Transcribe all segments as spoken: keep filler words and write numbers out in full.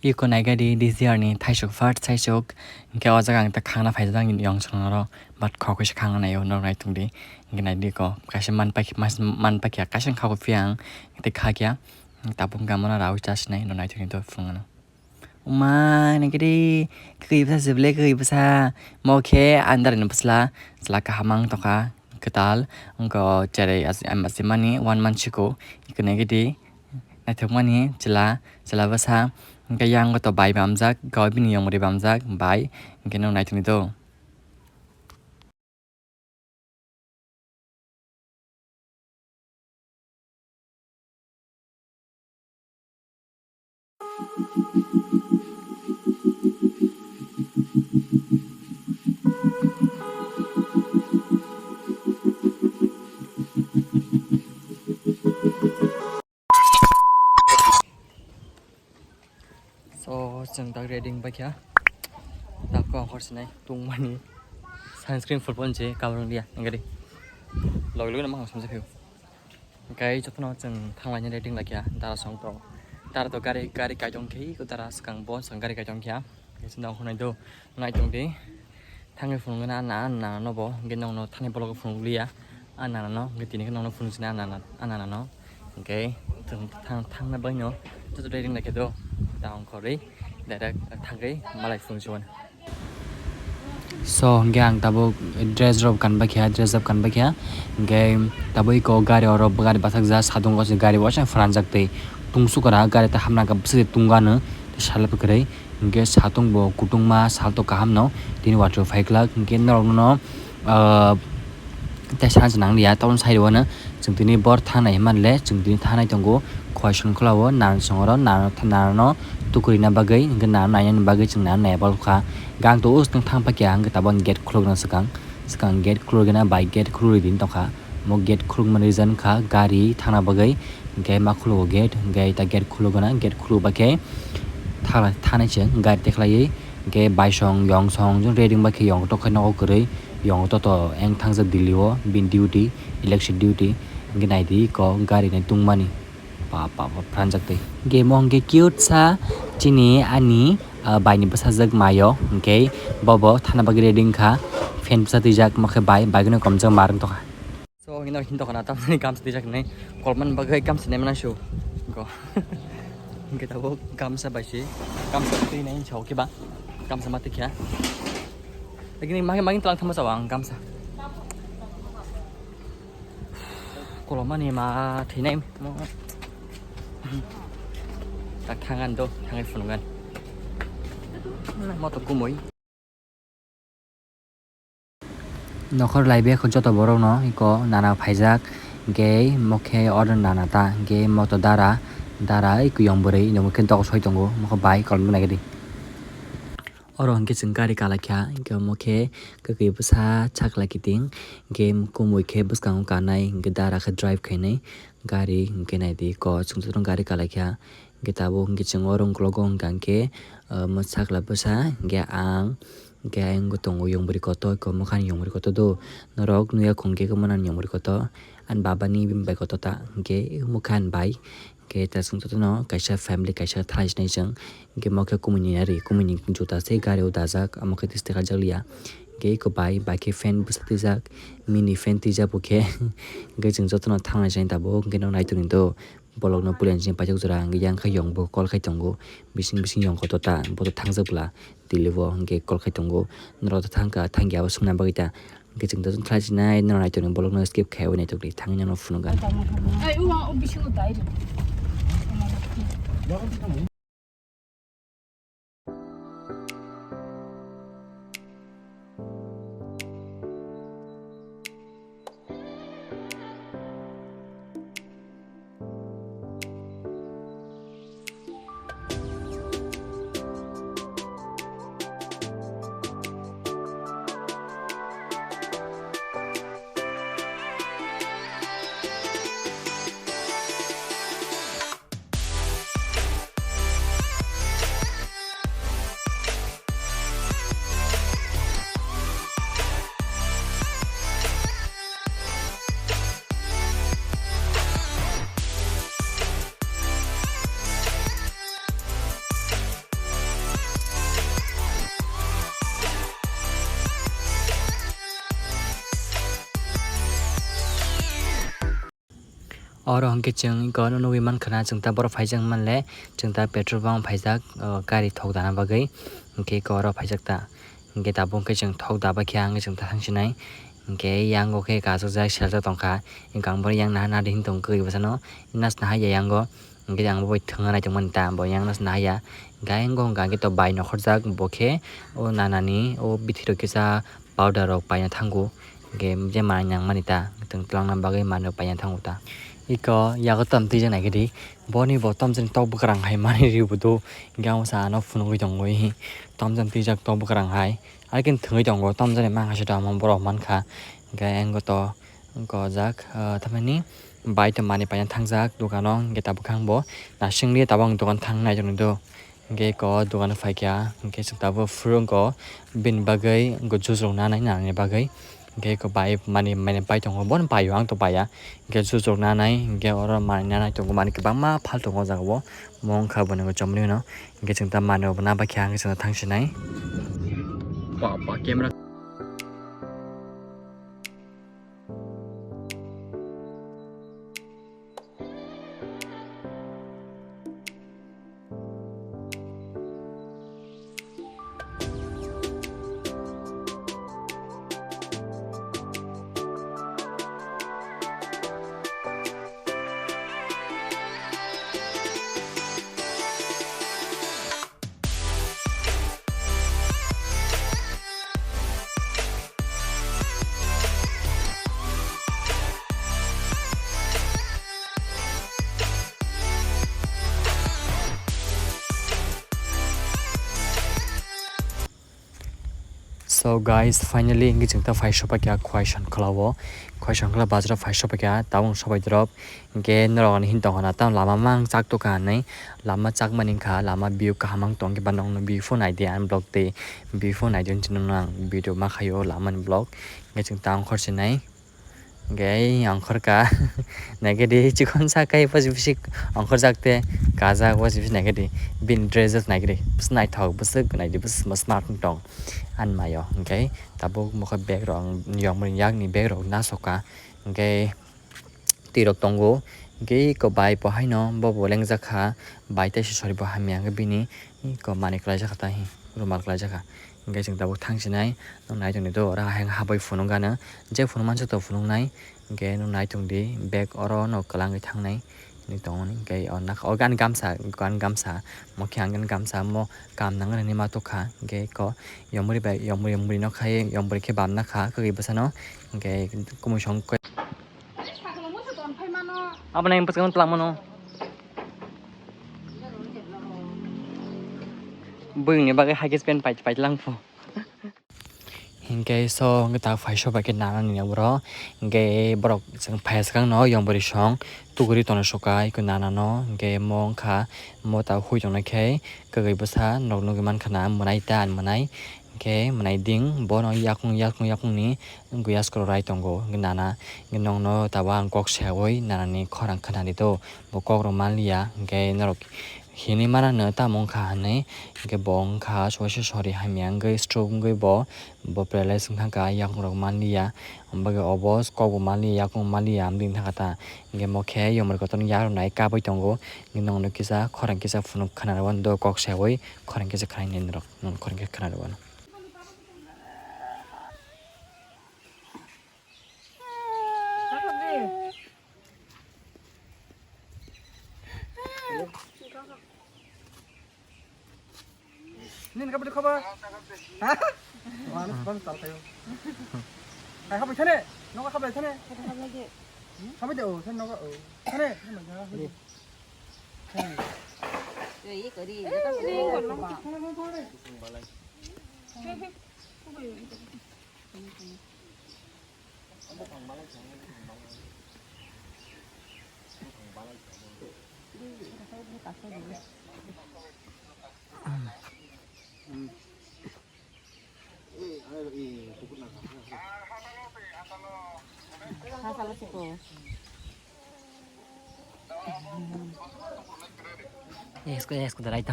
Iko naikha di, this year ni thaisok, first thaisok, hwnkhe o jaga ang ta khangna phaijak ang yong song oro, but khok khe se khangna naio, norok naitung di, hwnkhe naidi ko, kaisa manpakya, mas-, manpakya, kaisa khakgo phiya ang, tei khakya, tabuk hwnkhe amo no raui chasinai, norok naitung di to phunukno. Uma, naikhe di, kwrwi bwsa se ble, kwrwi bwsa, mo khe andar ni bwsla, chwla kaham ang tongkha, kwtal, wngkha o cherai as-, am-, asimani one month siko, iko naikhe di, naithokmani chwla, chwla bwsa, hwnkhe yang goto bai bamjak, hwnkhe o bini yong ri bamjak bai, hwnkhe no naithokni do. So, chwng tak ready wngbaikha. Tak kok hor sinai tungmani sunscreen full phone se cover wngya, engari. Log log nama samsa pheo. Kai jotono chwng thanglaini ready wnglaikha. Dara song to. Dara to gari, gari kaitong khe, ko dara swkang bo swkang gari kaitong khe. Kaisa nang hunai do, naitung di. Thangwi phunukgwna a nana no bo, hwnkhe nokno thani bolok phunukliya. A nana no, hwnkhe tini khe nokno phunuksinai a nana, a nana no. Hwnkhe thang, thang, thangna bagwino joto ready wnglaikhe do. Tang khorwi direct thangwi malai phunuksinai. So, hwnkhe ang tabuk dress rok kanbaikha, dress rok kanbaikha. Hwnkhe tabuk iko gari oro gari bathakjak, sadung gari waisa phranjak tei tungsukra gari ta hamna khe bwswk tungano salai kwrwi. Hwnkhe satung bo kutungma salto kaham no tini watwi phaiklak, hwnkhe norok no, ah, tei sana se nang liya, taboni side o no chwng tini bor thanai hwnba le chwng tini thanai tongo, khoi songkhla o nang songoro nang, nang no tukurina bagwi, hwnkhe nang nainani bagwi chwng nang nai bol kha. Gang to ustung thang pakya, hwnkhe tabok gate khulukna swkang, swkang gate khulukna bai gate khulurwi tongkha. Mo gate khulukmani reason kha gari thangna bagwi, hwnkhe ma khulugo gate, hwnkhe ta gate khulukgwna, gate khulukba khe thana, thanai se gari tekhlaiwi, hwnkhe baisong yongsong jong ready wngba khe yong tok khe nogo kwrwi, yong toto eng thangjak Delhi o bini duty, election duty, hwnkhe naidi ko gari ni tungmani. Ba, ba, ba, pranjak twi. Hwnkhe mo hwnkhe cute sa chini ani, ah, bai ni bwsajwk Mayo, hwnkhe bobo thana bagwi ready wngkha, fan bwsa twijak, mo khe bai, bai no komjak mar wng tongkha. So, hino, hino kana tamni gamsa twijak nai, kolman bagwi gamsa nai mana su. Go. Hwnkhe tabuk gamsa bai si, gamsa twi nai sao kiba, gamsa ma tikya. Lagi ni magi, magi tlang thama sao ang gamsa. Kolomani ma thinai mo. Tak thangan do, thangai phunungan. Mo to kumui. Nokhor lai bag joto borok no iko nana phaijak, hwnkhe mo khe order nana ta, hwnkhe mo to dara, dara iko yong bwrwi, ino khe dok soi tongo, mo khe bai kolom nai di. Oro hwnkhe chwng gari kalaikha, hwnkhe omo khe kwkwi bwsa chakla kiting, hwnkhe kumui khe bwskango kanai, hwnkhe dara khe drive khainai gari, hwnkhe naidi ko chwng jotono gari kalaikha, hwnkhe tabuk hwnkhe chwng oro uklogo hwnkha hwnkhe, ah, chakla bwsa, hwnkhe ang, hwnkhe ayang tongo yong bwrwi kotor, ko mwkhani yong bwrwi kotor do, norok nuya khwngkhe kwmani yong bwrwi kotor, ani babani bini bai kotor ta, hwnkhe mwkha ani bai. Hwnkhe ta chwng jotono kaisa family kaisa thalai sinai chwng. Hwnkhe mo khe kumui ni ari, kumui ni juta se gari o dajak, amo khe twi stikar jak liya. Hwnkhe eko bai, bai khe fan bwsa twijak, mini fan twijak bo khe. Hwnkhe chwng jotono thanglai sinai tabuk, hwnkhe no naitok ni do, bolok no puila ni simi paithak jora, hwnkhe yang khe yong bo call khai tongo, bising bising yong kotor ta, bo to thangjak bwla, twi le bo hwnkhe call khai tongo, norok to thang kha, thang ya bo swngna bagwi ta. Hwnkhe chwng to thalai sinai, norok naitok ni bolok no skip khai wi naitok di, thangwi norok phunukha. Ai, o, o, bisingo dai rw. Oro hwnkhe chwng iko no nugwi mankha na, chwng ta borok phaijak manle, chwng ta petrol pump phaijak, o, gari thok dana bagwi, hwnkhe iko oro phaijak ta. Hwnkhe tabuk hwnkhe chwng thok daba khe ang chwng ta thangsinai. Hwnkhe yango khe kasukjak seljak tongkha, hwnkhe ang bono yang naha nadi hin tong kwrwi bwsano, nas naha ya yango. Hwnkhe ang bo bai thwngna naitongmani ta, bo yang nas naha ya. Hwnkhe ayang go hwnkha khe to bai nokhorjak, bo khe o nanani o bithi rok kisa powder rok paina thango. Hwnkhe je manwi nangmani ta, twlang twlangna bagwi manwi rok paina thango ta. Iko yago tam twijak naikhe di, boni bo tamjani tok bwkrang hai manwi ribo do. Hwnkhe ang sa ano phunugwi tongwi tamjani twijak tok bwkrang hai. Hai khe thwngwi tongo, tamjani mang hai se tongma borok mankha. Hwnkhe ang go to Wngkha o jak, ah, tamani bai tongmani paina thangjak dogano, hwnkhe tabuk khe ang bo nasingli tabuk ang dogan thang nai tongdo. Hwnkhe eko dogano phaikha, hwnkhe chwng tabuk phuru wngkha o bini bagwi wngkha juice rok nanai nanani bagwi. Hwnkhe eko bai mani, mani bai tongo, bono bai o, ang to bai ya. Hwnkhe juice rok nanai, hwnkhe oro manwi nanai tongo, manwi kwbangma phal tongo o jaga o. Mo wngkha boni bo chomri hwno, hwnkhe chwng ta manwi rok bo nabaikha, hwnkhe chwng ta thang sinai. Ba, ba, camera. So guys, finally hwnkhe chwng ta phai sopaikha Khwaisongkhla o. Khwaisongkhla bazar o phai sopaikha, tabuk sobai drop. Hwnkhe norok ani hin tongkha na, tamo lama mang chak tokha hinwi, lama chakmani wngkha, lama view kaham ang tong, hwnkhe ba nokno view phano naidi ani vlog tei view phano naidi hinwi chwngno ang video ma khaio lamani vlog. Hwnkhe chwng ta ongkhor sinai, hwnkhe ei ongkhor ka naikhe di chikon sa kai bwswk bwswk ongkhor jak te kajak bwswk bwswk naikhe di, bini dress naikhe di bwswk naithok bwswk naidi bwswk smart wng tong ani mayo. Hwnkhe tabuk mokhe bag rok ang yongmani yakni bag rok nasok ka, hwnkhe twi rok tongo. Hwnkhe eko bai bo haino bo bo lengjak kha, bai teisa sori bo hamya hwnkhe bini eko manwi kwlaijak kha ta hi, rumal kwlaijak kha. Hwnkhe chwng tabuk thang sinai, nwng nai tongdi do, oro ayang habwi phunuk gana, je phunuk mansa to phunuknai. Hwnkhe nwng nai tongdi, bag oro no kwlangwi thangnai hinwi tongmani. Hwnkhe o nak-, o gani gamsa, gani gamsa, mokhe ang gani gamsa, mo kam nang hinwi ma tokha. Hwnkhe eko yomri bai, yomri, yomri no khai, yomri khe bamna kha kwrwi bwsano. Hwnkhe kumui song. Abo nang bwskango twlangmano. Bwrwini bagwi huggies pant pai, paitlang pho. Hinkhe so, hinkhe ta phai sobai khe nanani oro. Hinkhe borok chwng phai swkang no yong bwrwi song tuguri tongna soka iko nanano. Hinkhe mo wngkha mo ta hui tongna khe kwgwi bwsa norok nugwi mankha na mwnai ta mwnai. Hinkhe mwnai ding bono yakung yakung yakungni Hwnkhe yaskoro rai tongo, hwnkhe nana, hwnkhe nokno tabuk ang kok sayaui nanani khorang khwnadi do, bo kokrok manliya, hwnkhe norok hinwi manano tamo wngkha hinwi, hwnkhe bo wngkha soise sori hamya wngwi stroke wngwi bo, bo paralyze wngkha kha, yakungrok manliya, bagwi obo kokbo manliya, yakung manliya, amtwi wngkha ta, hwnkhe mokhe yomri kotorni yakrok nai kabui tongo, hwnkhe nokno kisa khorang kisa phunuk khwnarwi do, kok sayaui khorang kisa khwnai norok, khorang kisa khwnarwi. Nini kapan khabar? Hah? Mana sekarang tak tahu. Hai, khabar sana? Noka khabar sana? Khabar deh, oh, sana noka, oh. Sana. Ini. Ini. Esko, esko, daraito.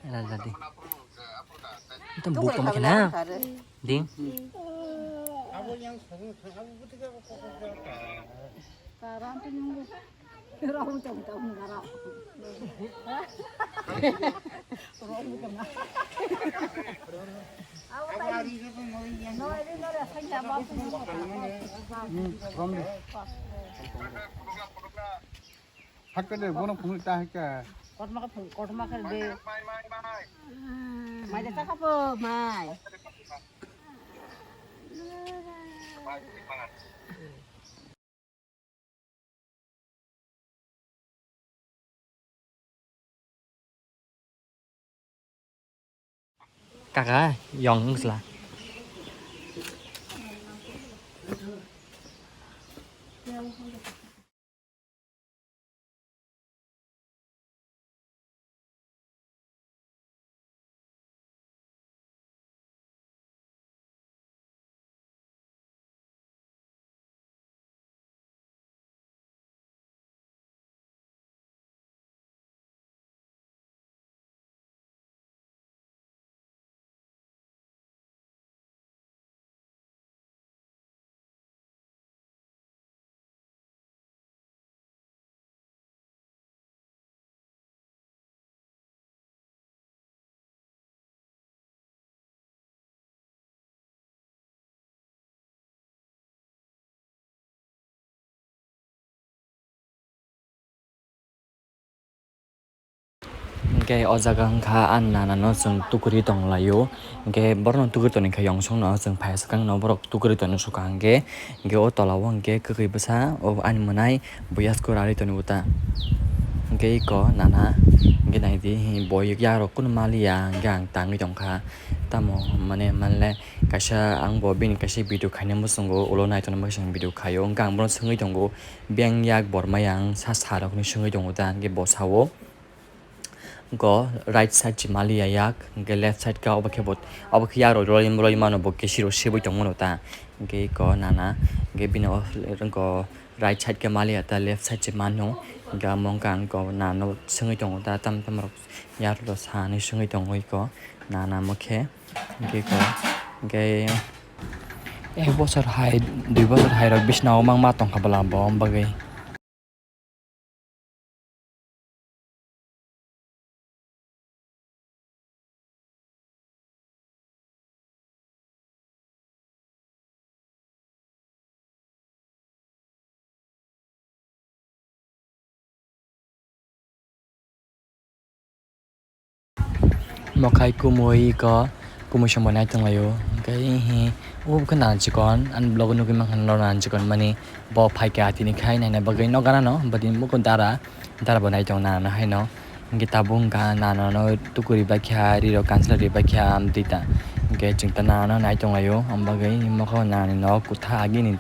Era dadi. Itu buku makin na. Ding. Hakhe de, bono phunuk ta hakhe. Kotorma khe phunuk, kotorma khe de. Mai de ta khapo, mai. Kaka, yong wng sla. Hwnkhe o jaga wngkha ani nanano chwng tukuri tonglaio. Hwnkhe borokno tukuri tongkha yong songno chwng phai swkangno borok tukuri tongwi sukha hwnkhe, hwnkhe o tola o hwnkhe kwkhwi bwsa o ani mwnai buya skwrwi tongwi ta. Hwnkhe eko nana hwnkhe naidi boi yakrok kunu maliya hwnkhe ang tangwi tongkha. Tamo mane manle kaisa ang bo bini kaisa video khaina muchungo ulo naitongna bagwi video khaio hwnkhe ang bono swngwi tongo. Biyang yak borma yang sa sa rok hinwi swngwi tongo ta hwnkhe bo sao. Go right side se maliya yak hwnkhe left side ka obo khe bo obo khe yak roi roi mano bo kesi rok sebui tongmano ta hwnkhe eko nana hwnkhe bini o go right side khe maliya ta left side se mano hwnkhe amo wngkha ang go nana swngwi tongo ta tam tam rok yak rok sa hinwi swngwi tongo eko nana mo khe hwnkhe eko hwnkhe ek bosor hai dui bosor hai rok bisna o mangma tongkha bwla bo bagwi. Mokhai kumui ko kumui songbo nai tonglaio hwnkhe hihi o khe nana chikon ani vlog o nugui mankha norok nana chikon mani bo phaikha tini khai naina bagwi nok ganano bwtwi muko dara dara bo nai tong nana haino hwnkhe tabuk wngkha nana no tukuri baikha ri rok kansla ri baikha amtwi ta hwnkhe chwng ta nana no nai tonglaio amo bagwi mokol nana ni nok kwthar agini.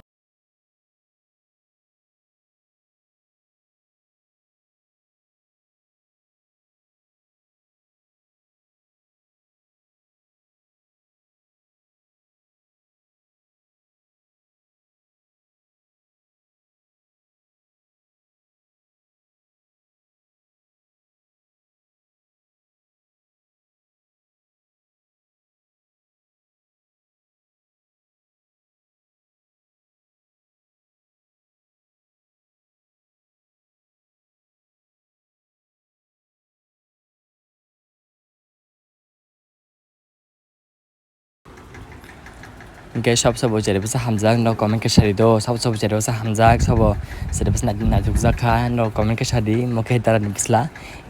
Hwnkhe sab sabo jereba sa hamjak no comment khe sari do sab sabo jereba sa hamjak sabo jereba sa naitukjak kha no comment khe sadi mo khe dara ni bwsla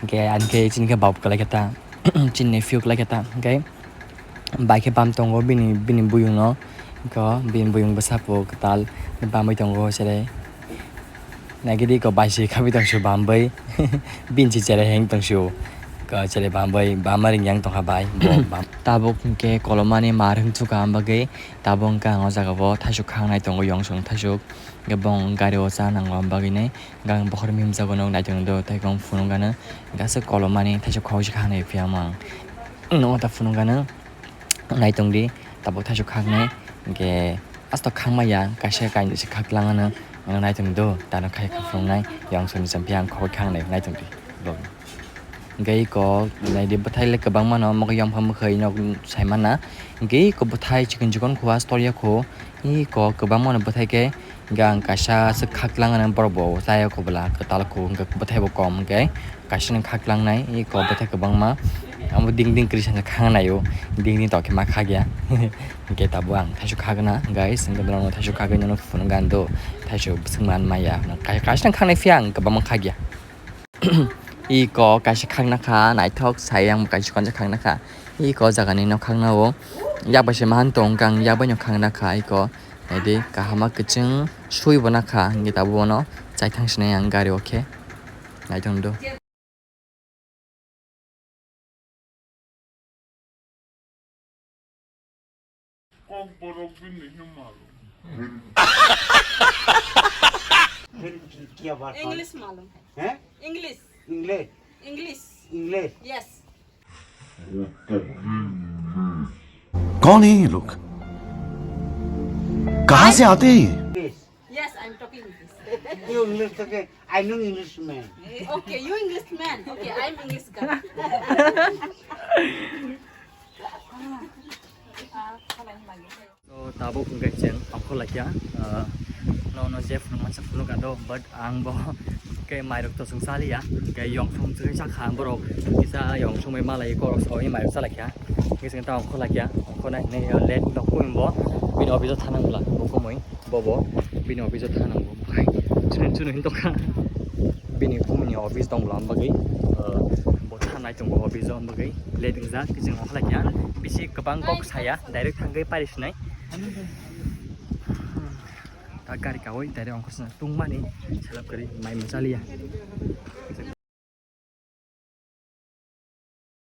hwnkhe ani khe chini khe bab kwlai khe ta chini nephew kwlai khe ta hwnkhe bai khe bam tongo bini bini buyung no hwnkhe bini buyung bwsa bo kwtal bamwi tongo chwrai. Nagidi ko bai se khabi tong su bambai. Bin si chere heng tong su. Ko chere bambai, bama ring yang tong kha bai. Bo bam. Tabuk hwnkhe kolomani mar hwng chuka bagwi tabuk hwnkhe ang o jaga bo thaisuk khangnai tongo yong song thaisuk. Hwnkhe bong gari o cha nango bagwi nai. Gang bokhor mim jago nog nai tong do tei kong phunuk gana. Gasa kolomani thaisuk khok si khangnai phiya mang. Nw ta phunuk gana. Nai tong di, tabuk thaisuk khaknai, hwnkhe astok khakma ya, kaisa kainwi se khak lang ano, ang nai tong di do, tano khai khak phunuknai, yang soni champion khogwi khaknai, nai tong di, vlog. Hingke iko naidi bwthai le kwbangma no mokhe yongphang bwkhai nok saimana. Hingke iko bwthai chikon chikon kho astor ya kho. Iko kwbangma no bwthai khe hingke ang kaisa se khaklang anw borok bo chaya kho bwla kwtal kho hingke bwthai bo kom hingke kaisa no khaklang nai iko bwthai kwbangma. Amo ding ding kwrwi sansa khang naio ding ding tokhe ma khagya. Hingke tabuk ang thaisu khagna guys hingke norok thaisu khagwi nono phunuk gando thaisu bwswk man maya kaisa no khang nai phiya ang kwbangma khagya. Iko kaisa khakna kha naithok sai ang kaisa konsa khakna kha. Iko jagani no khakna o yak bai se mahan tong kang yak bai no khakna kha iko naidi kahama kwchwng sui bo na kha hingke tabuk bono chaithang sinai ang gari o khe naithok do. Kokborok bini hwnmalo. फिर क्या बात मालूम? इंग्लिश मालूम है। हैं? English. English? English. English? Yes. कौन है ये लोग? कहाँ से आते हैं ये? Yes, I'm talking English. You English, okay. I know English man. Okay, you English man. Okay, I'm English girl. So, tabuk hwnkhe chwng ongkhor laikha, ah, nono je phunuk mansa phunuk ado, but ang bo khe mairok to chwng chaliya, khe yong song chwng chakha borok kisa yong song bai malai korok soi mairok chalaikha, khe chwng ta ongkhor laikha, ongkhor nai hinwi late no kumui bo bini office o thanang bwla bo kumui. Bobo bini office o thang nango. Chunu chunu hin tongkha. Bini bumuni office tong bwla bagwi, uh, bo thanai tongo office o bagwi. Late wngjak, khe chwng ongkha laikha. Bisi kwbang kok saya, direct thangwi pari sinai. Ta gari kawi direct ongkha sina tungmani selap kwrwi mai mwchaliya. Chwng